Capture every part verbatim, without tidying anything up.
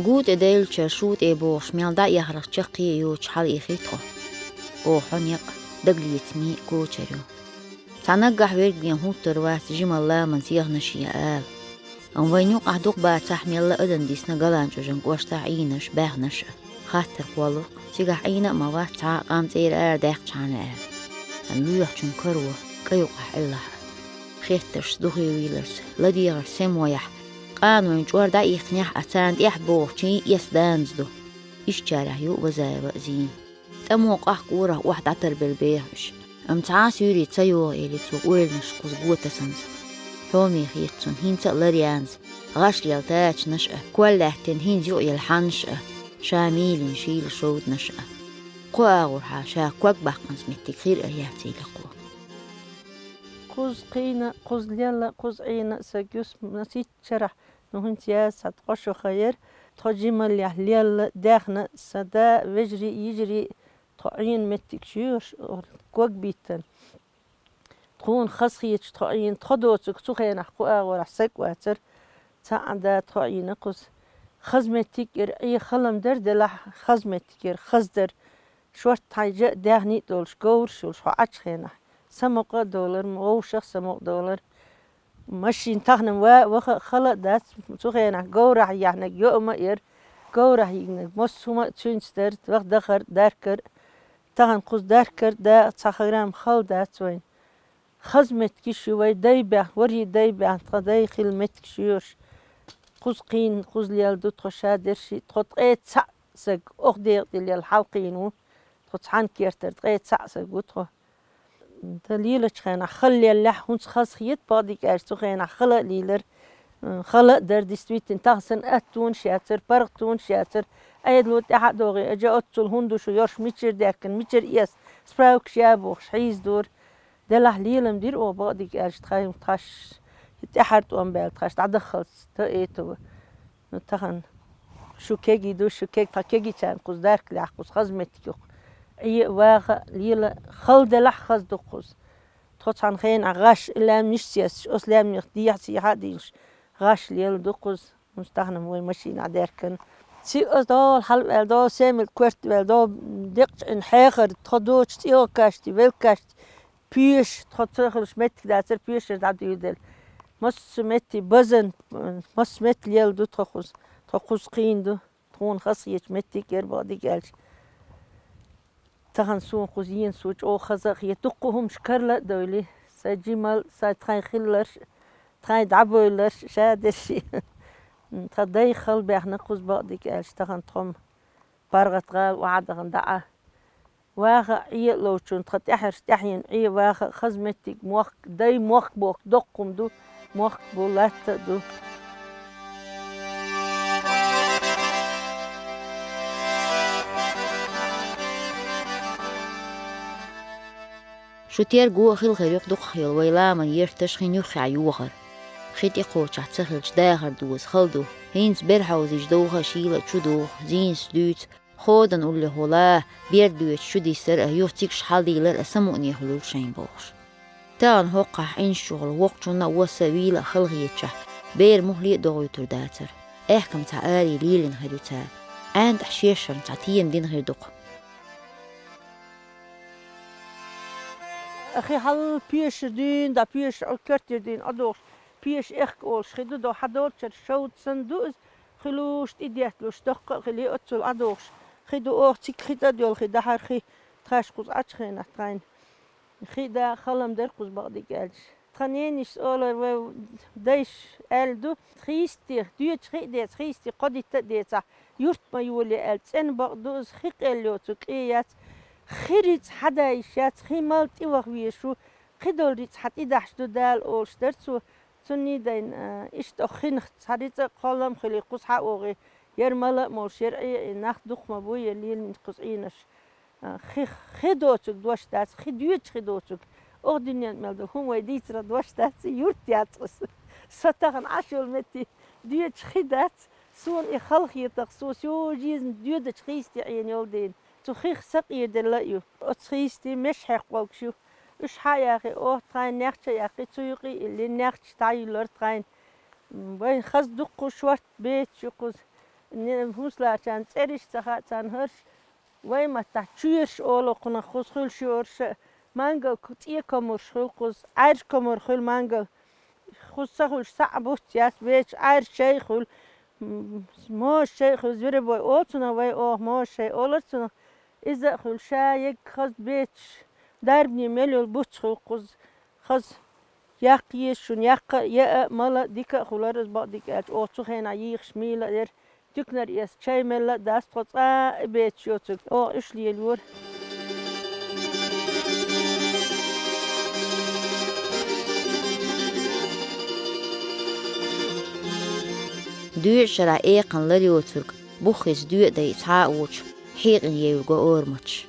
Гу тӀе даьллачара шу тӀе богӀуш мел дӀаэхарх чаккхе а йоцуш хьалаихи тхо. Оха хьо некъ дагалецаме кочар ю. Цхьа наггахь верг вен хӀуттур вац жималла ламан сехнаш а ала. Амма вайна юкъахь дукха бацахь мелла адам дисна ГаланчӀожан кӀоштахь Ӏийнарш, баьхнарш а. Хаттар кхоллалу-кх, цигахь Ӏийна а ма вац цхьа а къам цӀера арадаьккхачхьана аьлла. Амма лоьхучун каро кӀа юкъахь Ӏиллахь а. Хеттаршца духе вийларца, ладегӀарш сема ваяхь, къанойн чӀор дӀаихкинехь а, царна тӀехь богӀучийн эс данза ду. Ишттачарех ю Вазаева Зина. ТӀамо къахкорах охьа дӀатарбелла беха уьш. Амма цхьа а суьйре ца йогӀу элира цо ойланаш кхуза го тасанза. Хьоме хета цунна хӀинца а лар янза, гӀаш лела тачанаш а, кол лаьттина хӀинца юкъаелла хьаннаш а, ша мелина шийла шовданаш а. Кху агӀорхьа ша ког баккханза меттиг хир а яцийла кхо. Кхуза кхийна, кхуза лелла, кхуза Ӏийна а саг юс масийтта шарахь, ну, хӀинца яз цхьа ткъо шо хан яра, тхо жималлехь лелла, даьхна, сан да, вежарий, йижарий, тхо Ӏийна меттигаш ю уьш, ког биттина. Тхуна хазахеташ тхо Ӏийна, тхо доцург цу хенахь кху агӀорахь саг а вацара, цхьа а да тхо Ӏийна кхуза. Хаза меттиг яра, Ӏе хала-м дара, делахь хаза меттиг яра, хаза дара. Шортта хьайжа а, даьхни а долуш, говраш а йолуш хьо Ӏачу хенахь. Самукъа а долура, вовшах а самукъа долура. Машин тахана-м ва а ваха а хала а дац, цу хенахь говрахь яьхьнарг йоӀ ма яра, говрахь йигнарг массо а хӀума а цуьнца дара, ваха дахар а, даркар а. Тахана кхуза даркар а, да а, цхьа грамм хала дац вайна. Хаза меттигаш ю вай дай баьхна, варий дай баьхна, тхан дай хилла меттигаш ю уьш. Кхуза кхийна, кхуза лелла ду тхо ша дерши, тхо ткъе цхьаъ саг оха декъа тӀе лелла хьалакхийна ву. Тхо цхьана кертара ткъе цхьаъ саг ву тхо. Дан лелачу хенахь хала леллехь, хӀинца хазахета, бакъдерг аьлча, цу хенахь хала а лийлара, м, хала а дара, действительно, тахана санна аттонаш яцара, паргӀатонаш яцара, Ӏедало тӀаьхьа а догӀий, аьлча оццул хӀунда шу, йорш мичара даьккхина, мичара эцна, справкаш я бохуш, хьийзадора. Делахь лела-м дира оха, бакъдерг аьлча, тхайн, тхаш тӀаьхьара тӀом баьлла, тхаш дӀадаххалц, то это ва. Ну, тахана шу кегий ду, шу кег-, тхан кегийчарна кхуза дарка лаьхьа, кхуза хаза меттиг ю-кх. Ӏе а, ваха а, лела а, хала делахь а хаза ду-кх кхуза. Тхо цхьана хенахь гӀаш а, лаьмнаш а сецаш, оцу лаьмнех дехьа-сехьа а дийлаш, гӀаш лелла ду кхуза. ХӀинца тахана-м вай машинахь даьркина. Ци а дола хьала а ваьлла, дола семилг коьрта а ваьлла, дола декъачу Ӏин хьехар, тхо доцуш цӀийогӀа кашти, велга кашти, пеша, тхо ца хуьлуш меттиг дацара, пешара дӀадуьйладелла. Массо а метте базан, массо а метте лелла ду тхо кхуза, тхо кхуза кхийна ду. Тхуна хазахеташ меттиг яра, бакъдерг аьлча. Тахана суна кхуза йина, суна чӀогӀа хаза а хета, дуккха а хӀумаш карла а довлий, сайн жимал, сайн тхайн хилларш, тхайн дӀабевлларш, ша дерши. Тхан дай хала баьхна кхуза, бакъдерг аьлча, тахана тхо-м паргӀат-гӀала охьадахана дӀа а. Ваха а, Ӏе а ловчунна тхан тӀаьхьарш тӀаьхьенна Ӏе, ваха а, хаза меттиг, мохк, дай мохк бохку доккха хӀума ду, мохк бу, латта а ду. Шу терго а хила хир ю-кх дукхах йолу вай ламан ерташ хин юххехь йохар. Хи тӀекхочехь ца хилча, дахар доза хала ду, хӀинца бер хьовзийча довха а, шийла а чу доху, зийнас дуьйцу, ходан уллехула, бер доьцуш чу диссар а, юха цигаш хьалдийлар а самукъане хуьлура шайн бохуш. Тахана хӀокхахь Ӏинаш чухула воккхачунна а, васса а вийла а хала хетачохь, бер муххале а догӀуьйтур дацара. Аьхкам цхьа аре лелийна хир ю цара. ӀаьнтӀахь шешарна цхьа тема дина хир ду-кх. Хи хьал пешара дуьйна, дӀа пешара Ӏу-, коьртера дуьйна Ӏодохуш, пеша эхка олуш хи ду, до хьадолчара шовда санна ду иза, хи луш, тӀедетталуш, доккха а хили, оццул Ӏодохуш хи ду, оха цига хи тӀа а доьлхий, дахьар хи, тхаш кхуза Ӏачу хенахь тхайна. Хи да хала-м дара кхуза, бакъдерг аьлча. Тхан ненайишас олар вай дайша аьлла ду, хийсте, доьчу хи а деца, хийсте кхо дитта а децахь, юрт ма йолае аьлла, цӀена бакъ ду иза, хи къел йоцург къе яц. Хи рицкъа хьада йиш яц, хи мала тӀеваха везаш ву, кхидолу рицкъа хьан тӀедахьаш ду Дала олуш дара цо. Цунний дайна, а, иштта оха хинах цхьа рицкъа а, кхоллам а хили, кхуза хьан а вогӀий, яра мала а молуш, яра Ӏе а, нах дукха ма бу, яра лелийна кхуза Ӏийнарш. А, хи, хи доцург дош дац, хи доьчу хи доцург. Оха дуьненна мел долу хӀума вай дийцарах дош дац, и юрт яц кхуза. Со тахана Ӏаш йолу метте доьчу хи дац, суна и хала хетарх, со сюжизна доьдачу хийсте Ӏийна йолу дийна. Цу хих сакъерделла а ю. Оцу хийсте меш хьекхволгуш ю. Уьш хьа а яхи, оха тхайна нехча а яьккхи, цу юкъе а илли, нехча дӀайуьллура тхайна. Вайн хаза дуккха шорта беташ ю кхуза. Не-, хӀусаларчарна цӀераш ца хаьа, царна хӀорш, вай маттахь чоьраш олу кхунах, кхуза хуьлуш юурш, мангал ку-, цӀе комарш хуьлу кхуза, Ӏаьржа комар хуьлу мангал. Кхуза ца хуьлуш, схьа а буц яц, бечу Ӏаьржа шай хуьлу, м, можа шай хуьлу, звіробой олу цунах, вай оха можа шай олура цунах. Иза а хуьлу, ша егга хаза бечу, дарбане мел йолу буц хуьлу кхуза. Хаза яккха еза шуна, яккха а, яа а, мала а, дика а хуьлура иза, бакъдерг аьлча, оха цу хенахь йийхаш мийла а яра. Туьканара эцна чай мелла а дац тхо, цкъа а бецаш йоцург. Оха уьш лелайора. Доьза шарахь экханна лар йоцург, буххица доьа а дайа, цхьа а воцуш, хьекъина евр го ораматаш.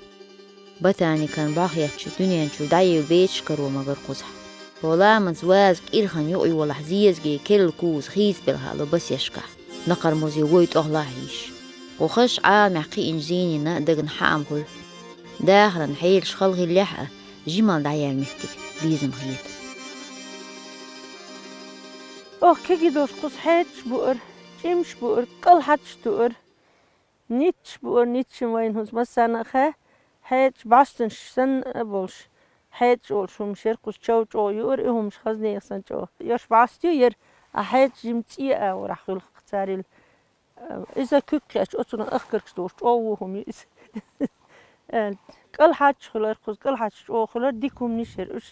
Ботаникан бӀохеттачу дуьнен чуьра дӀаевлла бецаш каро магар кхузахь. Хьо ламанца ваза кӀирхана юкъайолахь, зезаге керла куза хийца белхалу басешкахь, накхар музей вой тӀохлахь йиш. Кху хазачу Ӏаламехь кхиъначу зийнина дагна хьаам хуьлу. Дахаран хьелаш хала хиллехь а, жималла дӀаяьлла меттиг безам хета. Оха кегий долуш кхуза хьецаш буара, чӀимаш буара, кӀалхьадаш туара. Ницаш буара, ницаш вайна хӀинца массарна а хаьа, хьецаш бӀостанаш санна а болуш, хьецаш олуш хӀумнаш яра кхуза, чов чӀогӀа юара, и хӀумнаш хазнех санна чӀогӀа. Йош бӀоста ю яра, а хьецаш жима цӀе а варахь хуьлу царил. Иза куьг кхетча, оцунах ахкаргаш долуш чӀогӀа вон хӀума ю иза. Э, кӀалхьадаш хуьлура кхуза, кӀалхьадаш чӀогӀа хуьлура, дика хӀуманаш яра уьш.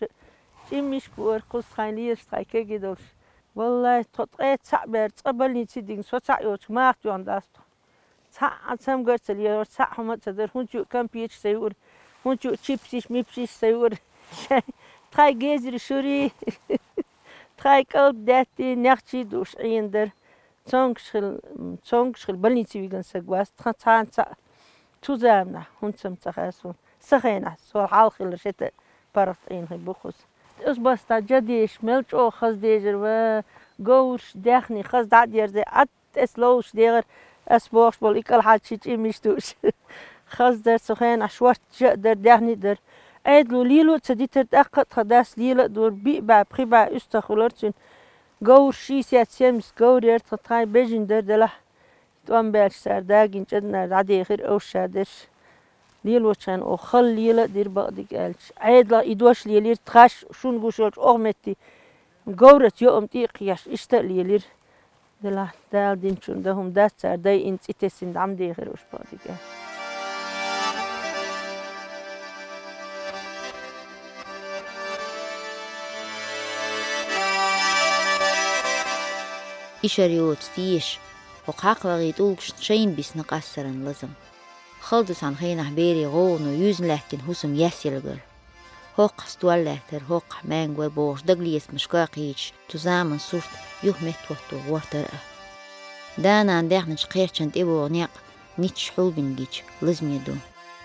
ЧӀимаш буара кхуза, тхайн лелаш, тхайн кегий долуш. Валлай, тхо ткъе цхьаъ бер цкъа больнице дигна, со цхьаъ йоцуш, маха тоьхна дац тхо. Цхьа а цамгар а ца лелора, цхьа а хӀума а ца дара, хӀунда ю компьеташ ца юура, хӀунда ю чипсиш, мипсиш ца юура. Тхайн гезри шури, тхайн кӀалд даьтти, нехчий дууш Ӏийна дара. Цонгаш хила, цонгаш хила больнице вигна саг вац, тхан цхьана цхьаъ цу заманахь, хӀунда ца хаьа суна. Сан хенахь, со хьалха хилла шийтта паргӀат Ӏийна хи бу кхуза. Оцу баста жа дезаш, мел чӀогӀа хаза дезара ва, говраш, даьхни хаза дӀа а дерзий, Ӏад тӀе ловзуш дегӀара, ас бохуш болу и кӀалхьадчий чӀимаш дууш. Хаза дара цу хенахь, шортта жа а дара, даьхни а дара. Ӏедало лело а ца дитара, тӀаккха а тхан дас лела а дора, биъ бӀе, пхи бӀе уьстагӀ хуьлура цуьнан. Говраш шестьдесят-семьдесят говр яра тхан, тхайн бежана дара делахь. ТӀом баьлча цара дагийна чӀаданара дӀадехира овшадерш. Лелочу хенахь оха хала лела а дира, бакъдерг аьлча. Ӏедалах и дош лелира, тхаш шуна гуш йолчу оха метте. Говраца йоӀам тӀе а кхеш, иштта а лелира. Делахь, Дала динчунна дан хӀума дац, цара дайина, цӀе тесина дӀа ма дехира уьш, бакъдерг аьлча. Ишар йоцу теша, хӀокху хьакхлагӀий тӀулгашна шайна бисна къаьстаран лазам. Хала ду цхьана хенахь берийн гӀовгӀано юьзна лаьттина хӀусам яьсса ялгар. ХӀоккхахь стол лаьттара, хӀоккхахь маьнга вара бохуш, дагалецамашка кхийчаш, цу заманан сурт юха меттахӀотто гӀортар а. Да-нана даьхначу кхерчана тӀевогӀу некъ ницкъаш хьулбина гича, лазаме ду.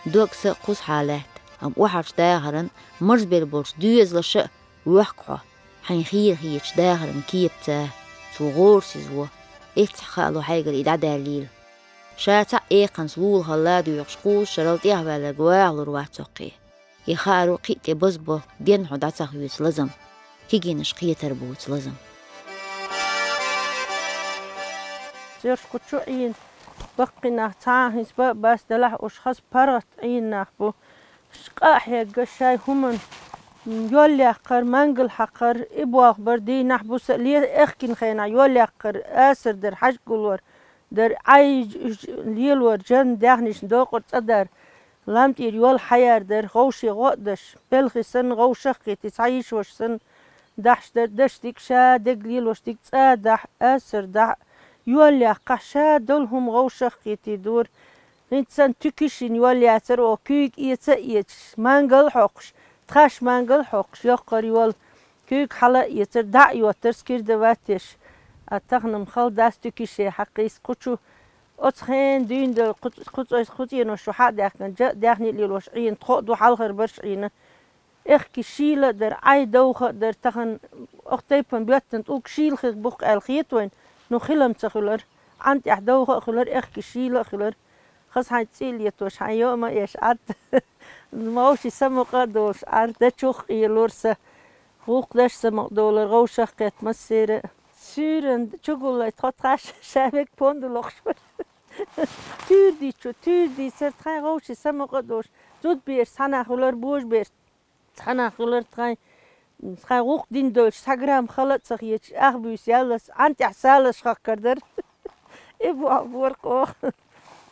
Дог са а кхузахьа лаьтта, амма охьарчу дахаран марзбелла болчу доьзалаша а вохку хьо, хьайн хийра хетачу дахаран кепаца. Цо гӀорасиза во, эццахь хаало хьайгара и дӀадаьллийла. Ша цхьаъ экханца лулахалла а доькъуш, кхузза шарал тӀехваьлларг вагӀалур вац хӀокхе. И хаару кхиъ тӀе базбо, денна хьо дӀа ца хоьцу лазам. Кегийнаш кхетар боцу лазам. Церш кху чу Ӏийна баккхий нах цхьа а хӀинца ба а бац, делахь уьш хаза паргӀат Ӏийна нах бу. Къа а хьегга шайн хӀуманна йол яккхар, мангал хьакхар, и болх бар дийнахь, буса ле-, эхкина хенахь йол яккхар, асар дар, хьаьжкӀа гулор дар, Ӏай лелор, жан даьхнашна докъар цӀа дар, лам тӀера йол хьаяр дар, гӀовше гӀо а даш, белхи санна, гӀовшах а кхетий, цхьа йиша-ваша санна, дахьаш дар, даш дика ша, дег лелош дика цӀа дахь, асар дахь, йол яккхахь, ша долу хӀума гӀовшах а кхетий дора. ХӀинца санна туькаш йина йол яцара оха, куьйга эца а эцаш, мангал а хьокхуш, тхаш мангал а хьокхуш, йоккхар йол, куьйга хьала а эцара, дӀа а йоттара, скирда ваттеш. А тахана-м хала дац туькаше хьакхийса кху чу. Оцу хенан дуьйна дара кху, кху цӀе-, кху цӀенош чу хьа а даьхкина, жа а даьхни а лелош Ӏийна, тхо а ду хьалхара барш Ӏийна. Эхки шийла а дара, Ӏай довха а дара, тахана оха тайпана боьттина тӀулг шийла хих бу-кх аьлла хета вайна, ну хила-м ца хуьлура. Ӏан тӀехь довха а хуьлура, эхки шийла а хуьлура. Хаза хьайн цӀе а летош, хьайн йоӀ ма эш Ӏад. Вовши самукъа а долуш Ӏар, дачух а къелора сан. ГӀуллакх даш самукъа долура, гӀовшах а кхетта массеран а. Суьйранна чугуллай тхо тхаш ша вега понду лохуш бара. Туьйр дийцачо, туьйр дийцар, тхай гӀовши самукъа а долуш, зудбераш цхьанахь хилар, божабераш цхьанахь хилар, тхай, тхай гӀуллакх дина долуш, сто грамм хала а ца хеташ, ах буьйса яллалц, Ӏан тӀехь салазаш хахкар дара. И боху бора къоху.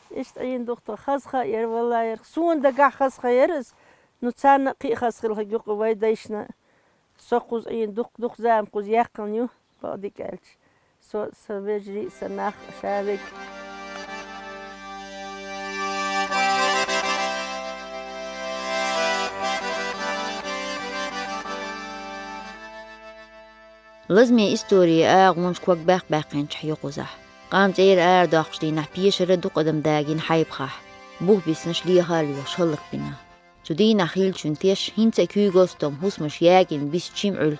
Иштта Ӏийна ду-кх тхо, хаза хан яра, валлахӀи, яра. Суна дагахь хаза хан яра иза, ну, царна а кхин а хаза хилла хир ю-кх вай дайшна. Со кхуза Ӏийна дукха-дукха зама кхуза яьккхина ю, бакъдерг аьлча. Со, сан вежарий а, сан нах а, ша вега. Лазаме историн агӀонаш ког баьккх-баьккхинчохь йоккхузахь. Къам цӀера арадоккхучу дийнахь пешара дукха адам дагийна Хьайбахахь, бух биснарш леха а лоьхуш хӀаллакбина. Цу дийнахь хиллачун теш хӀинца а куьйгалла стом хӀусамаш ягийна бисча а Ӏуьллу,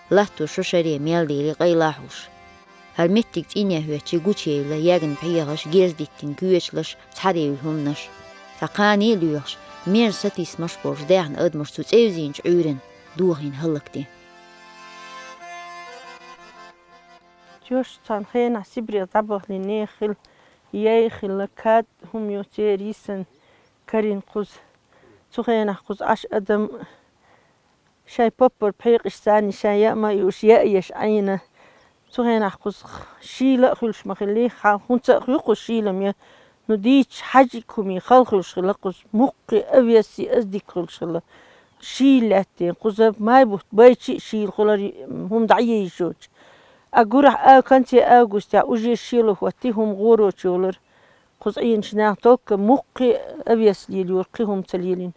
латто шо шаре мел дийр къайлахьуш. ХӀара меттиг цӀийне хӀоьттича гучуевлла, ягийна пхьегӀаш герз диттина коьчалаш, цхьаьна девлла хӀуманаш. Цхьа кхане а лоьхуш, мерза сатийсамаш болуш даьхна адамаш цу цӀевзийначу Ӏуьйранна дохийна хӀаллакди. Теш цхьана хенахь Сибрех дӀабахале нехан хилла, яй хилла, кад хӀума ю церан йисина карийна кхуза. Цу хенахь кхуза Ӏаш адам шайн поппар пхьекъаш царна шайн яа ма а юуш, яа еш Ӏийна. Цу хенахь кхуза шийла а хуьлуш ма хиллий, хьан хӀунца а ю кхуза шийла ма я. Ну, дийцча хьаьжкӀа хӀумий хала хуьлуш хилла кхуза, муккхий а весий а дика хуьлуш хилла. Шийла лаьттина кхуза, май бутт байча а шийла хилар, хӀума дӀа а йийш йоцуш. А гурахь а, конце августехь уже шело хӀоттий, хӀума гӀорочу йолура. Кхуза Ӏийначу наха только муккхий а вес лелайора, кхин хӀума ца лелийна.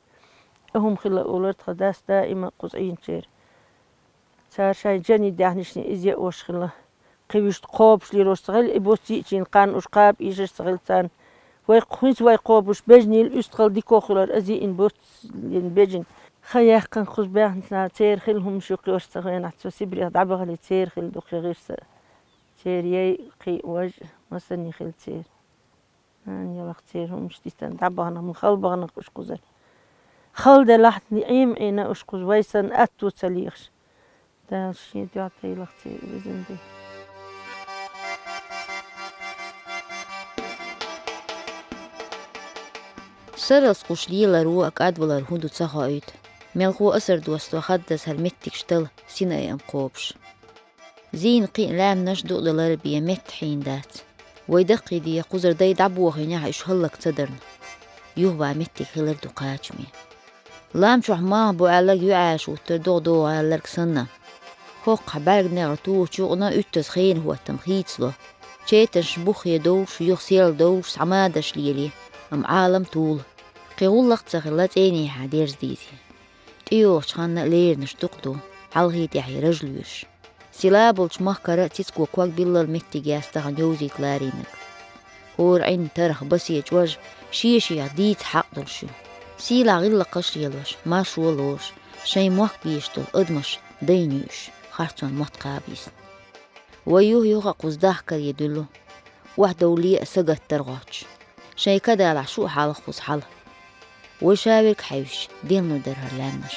А хӀума хилла олура тхан дас даима кхуза Ӏийначеран. Цара шайн жани даьхнашна иза яош хилла. Кхин вуьшта кхобуш лелош ца хилла, и буц йиъчийн кхарна уьш кхаба ийшаш ца хилла царна. Вай кху-, хӀинца вай кхобуш бежанийла уьстагӀалла дика хилар, аза йиъна буц йина бежана. Хан яьккхина кхуза баьхначу наха церан хилла хӀумаш юккъе уьш ца хенахь, цу Сибрех дӀабахале церан хилла ду кхин гӀирс а. Церан яй, кхин а, важ а, массарний хилла церан. Нана, ялах церан хӀумаш дитина дӀабахана, ма хала бахана уьш кхузара. Хала делахь, Ӏийна-Ӏийна уьш кхуза вай санна аьтту ца лехаш. Дала шен дуьхьа тайлахь церан везан де. Сарралц кхуш леларо а, кӀадвалар хӀун ду ца хоуьйту. Мелхо асар досто хаддаза хӀара меттигаш тала, сина айам кхобуш. Зийна кхин а лаьмнаш дукъ далар бен метта хьийна дац. Вай даккхий де кхузара дай дӀабохийнехь уьш хӀаллак ца дарна. Юхаван меттиг хилар ду кхачаме. Лам чохь маха бу аьлларг юьӀаш уттар догӀа догӀу аьлларг санна. ХӀоккхахь бӀаьрг негӀар тухучу юкъана уьттаза хенан хӀоттам хийцало. Четанаш буххе довлуш, юха сел довлуш, схьамадаш лели, амма Ӏалам тула. Кхин гӀуллакх а ца хилла цӀенехьа дерза дийзи. ТӀейогӀучу ханна леринаш дукха ду, хьалхий тӀаьхьий раж лоьраш. Сила болчу махкара цицко ког биллал меттиг яц тахана йовзийта ларийнарг. ХӀора Ӏин тарх басе чӀож шен-шех дийца хьакъ долуш ю. Сийлахь гӀиллакхаш лелош, маршо лоруш, шайн мохк бийш долу адамаш дайна юьйш, харцонан мотт кхаба йисна. Вай юха-юха а кхуза дахкаре дуьллу, охьадовлле а сагатдар гӀоттуш. Шайн кадалахь шу а хьалха кхуза хьала. Вай ша верг хьаьвсича, денлур дара хӀара лаьмнаш.